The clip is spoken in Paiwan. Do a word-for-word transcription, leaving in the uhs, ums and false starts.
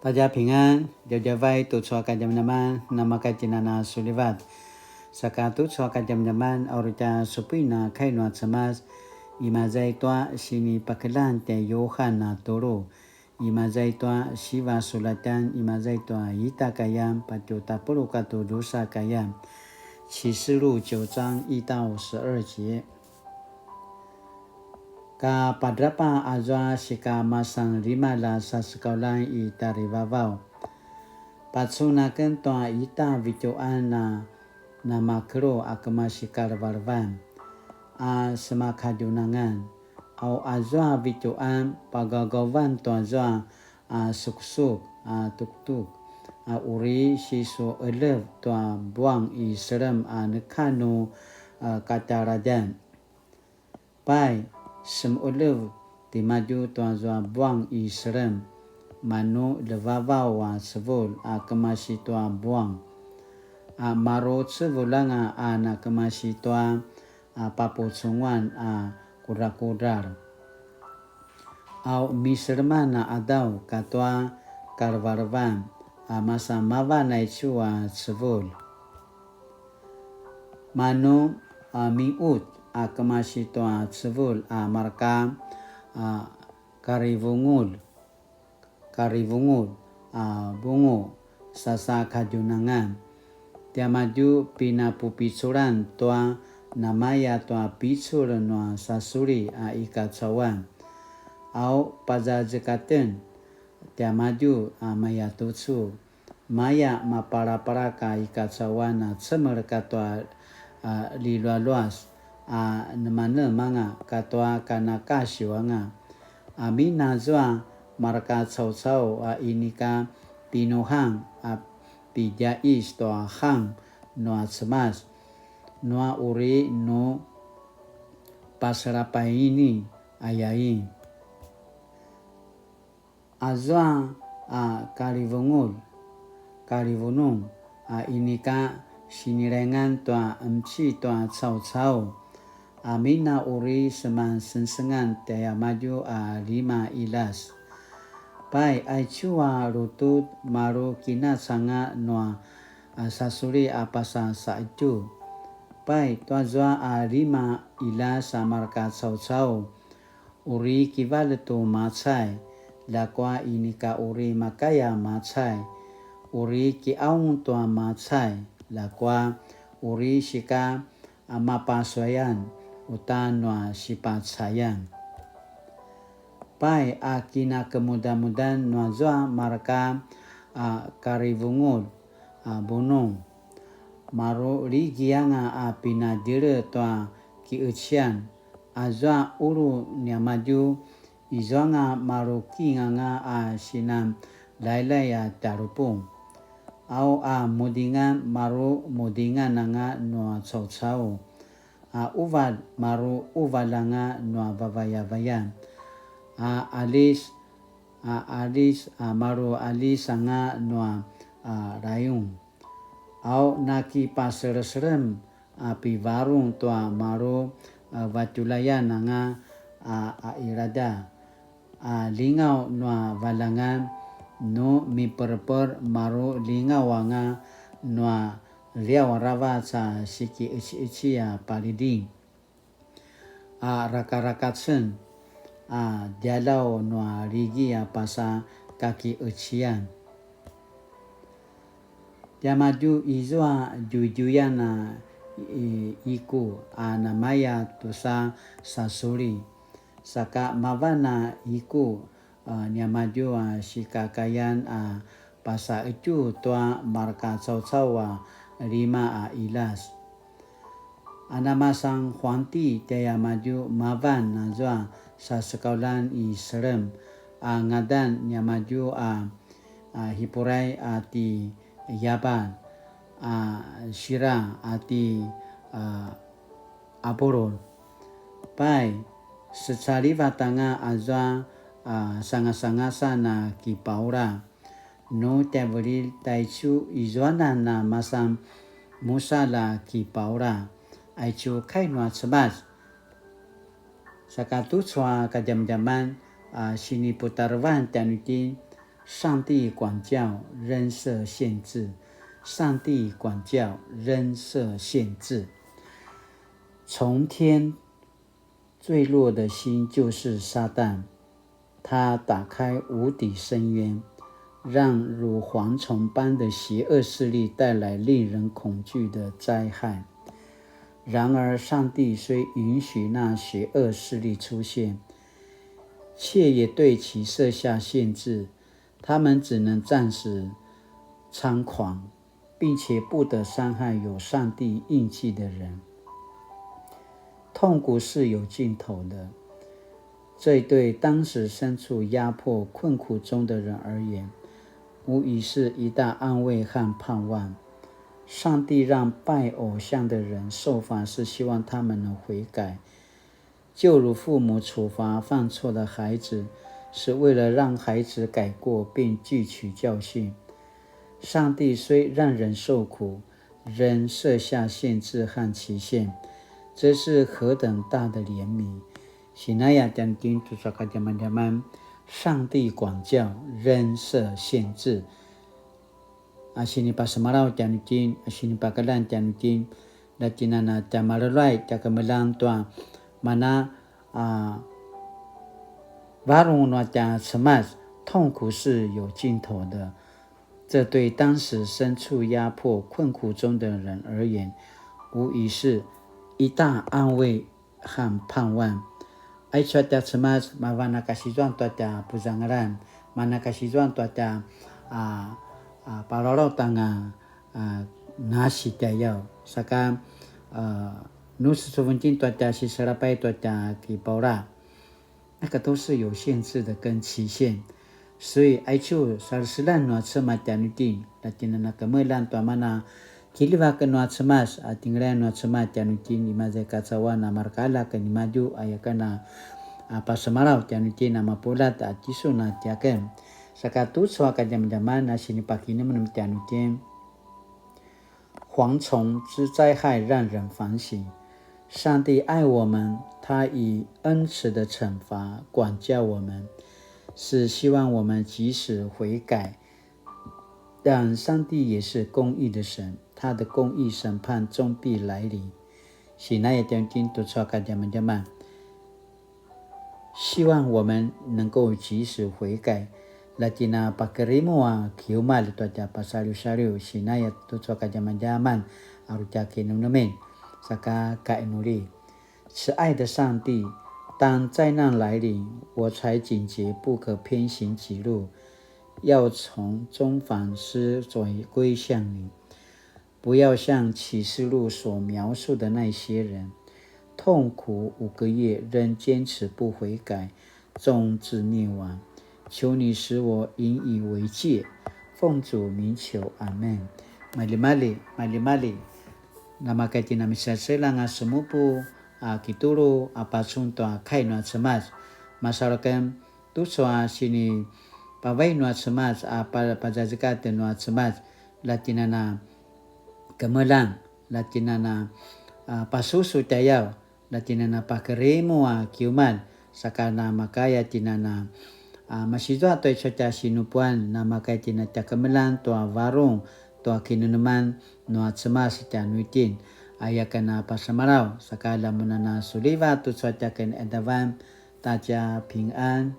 大家平安, djavadjavay tucu a kadjamadjaman, namakatjinana sulivat. Saka tucu a kadjamadjaman, a uri tja supuin a kai nua Cemas, imaza i tua sinipakeljang tjai Yuhan a tulu, imaza i tua siva sulatjan, imaza i tua ita kayam, patju tapuluq katua drusa kayam, 启示录九章一到十二节. Ka padrapa azua sika masan lima la sasekauljan i tjarivavaw. Pacun aken tua ita vitjuqan a namakelu a kemasi kalevelevan a semakadjunangan. Au azua vitjuqan pagaugavan tua zua a suksuk a tuktuk a uri sisuqelev tua buang i selem a neka nu, a, katjaladjan. Pai, semuqelev timadju tua zua buang i selem, manu ljevavaw a cevulj a kemasi tua buang, a maru cevulj anga a nakemasi tua, a papucunguan a kudrakudral. Au miseleman a qadaw katua kalevelevan a masa mavan aicu a cevulj. Manu a miut a kemasi tua cevulj a marka a karivungulj, karivungulj a vungu sasakadjunangan. Tiamadju pinapupiculan tua namaya tua picul nua sasuli a i kacauan. Au pazazekaten tiamadju a mayatucu, maya mapalaparak a i kacauan a cemel katua, a, lilualuas a nemanemanga katua kanakasiw anga. Amin azua marka caucau a inika pinuhang a pidjaqis tua hang nua Cemas, nua uri nu paselapaini ayain. Azua a kalivungulj, kalivunung a inika sinilengan tua emci tua caucau, amin a uri semansengsengan tiamadju a lima ilas. Pai, aicu a lutut maru kinacanga nua a sasuli a pasa saqetju. Pai, tuazua a lima ilas a marka caucau, uri kivalet tu macay, ljakua inika uri makaya macay, uri kiqaung tua macay, ljakua uri sika a mapasuayan uta nua sipacayan. Pai a kinakemudamudan nuazua marka a karivungulj a bunung, maru ligi anga a pinadjele tua kiqecian, azua qulu niamadju, izuanga maru king anga a sinan lailai a tjalupung. Au a mudingan maru mudingan anga nua caucau, a quvalj maru quvalj anga nua vavayavayan, a alis, a alis, a maru alis anga nua, a, rayung. Au nakipaseleselem a pivarung tua maru, a, vatjulayan anga, a, a irada, a lingaw nua valangan, nu miperper maru lingaw anga nua liaw aravac a sikiqeciqeci a paliding, a rakarakacen a djalaw nua ligi a pasa kakiqecian. Tiamadju izua djudjuyan a i-, iku a namaya tusa sasuli, saka mavan a iku, a, niamadju a sikakayan a pasaqetju tua marka caucau a lima a ilas. A namasan huangti tiamadju mavan azua sasekauljan i selem, a ngadan niamadju a, a Hipuray a ti Yaban, a Sira a ti, a, Apurul. Pai, secalivat anga azua, a, sangasangasan a kipaula. Nu tjaivililj taicu izuanan a masan musalj a kipaula, aicu kai nua Cemas. Saka tucu a kadjamadjaman a siniputarevan tjanuitjen, 上帝管教仍設限制，上帝管教仍設限制。從天墜落的星就是撒旦，他打開無底深淵，讓如蝗蟲般的邪惡勢力帶來令人恐惧的災害。然而，上帝虽允许那邪惡勢力出現，却也對其設下限制，他們只能暫時猖狂，並且不得傷害有上帝印記的人。痛苦是有盡頭的，這對當時身處壓迫困苦中的人而言，無疑是一大安慰和盼望。上帝讓拜偶像的人受罰，是希望他們能悔改，就如父母處罰犯錯的孩子，是為了讓孩子改過並汲取教訓。上帝雖讓人受苦，仍設下限制和期限，這是何等大的憐憫！Sinaya tjanuitjen tucu a kadjamadjaman, 上帝管教仍設限制。A sinipasemalaw tjanuitjen, a sinipakeljang tjanuitjen, la tjinana tja malelway tja kemeljang tua mana a varung nua tja Cemas, 痛苦是有盡頭的。這對當時身處壓迫困苦中的人而言，無疑是一大安慰和盼望。Aicu a tja Cemas, mavan a kasizuan tua tja puzangalan, mana kasizuan tua tja a, a, palalautanga a, nasi tjayaw. Saka a, nu secevung itjen tua tja siselapay tua tja kipaula, 那個都是有限制的跟期限。所以 aicu saleselan nua Cemas tjanuitjen, la tjinana kemeljang tua mana kiljivak nua Cemas, a tjingeljang nua Cemas tjanuitjen, imaza i kacauan a mareka aljak nimadju, aya ken a, a pasemalaw tjanuitjen a mapuljat a tisun a tiaken. Saka tucu a kadjamadjaman a sinipakinemnem tjanuitjen. 蝗蟲之災害讓人反省，上帝愛我們，他以恩慈的懲罰管教我們，是希望我們及時悔改。但上帝也是公義的神，他的公義審判終必來臨。Sinaya tjanuitjen tucu a kadjamadjaman. 希望我們能夠及時悔改。La tjinana pakirimu a kiumalj tua tja pasaljusalju, sinaya tucu a kadjamadjaman, a uri tja kinemnemen, saka kainuli. 慈愛的上帝，當災難來臨，我才警覺不可偏行己路，要從中反思，轉歸向你。 不要像啟示錄所描述的那些人，痛苦五個月仍堅持不悔改，終至滅亡。求你使我引以為戒，奉主名求，阿們。Maljimalji, maljimalji. Namakaya itjen a misaseljang a semupu a kitulu a pacun tua kai nua Cemas. Masalu aken tucu a sinipavai nua Cemas a pa-, pazazekatj nua Cemas, la tjinana kemeljang, la tjinana, a, pasusu tjayaw, la tjinana pakirimu a kiumalj, saka namakaya tjinana, a, masizua tua icu tja sinupuan, namakaya tjinana tja kemeljang tua varung, tua kinemeneman nua Cemas tjanuitjen, aya ken a pasemalaw, saka la mun a na suliva tucu a tja ken edavan, 大家平安。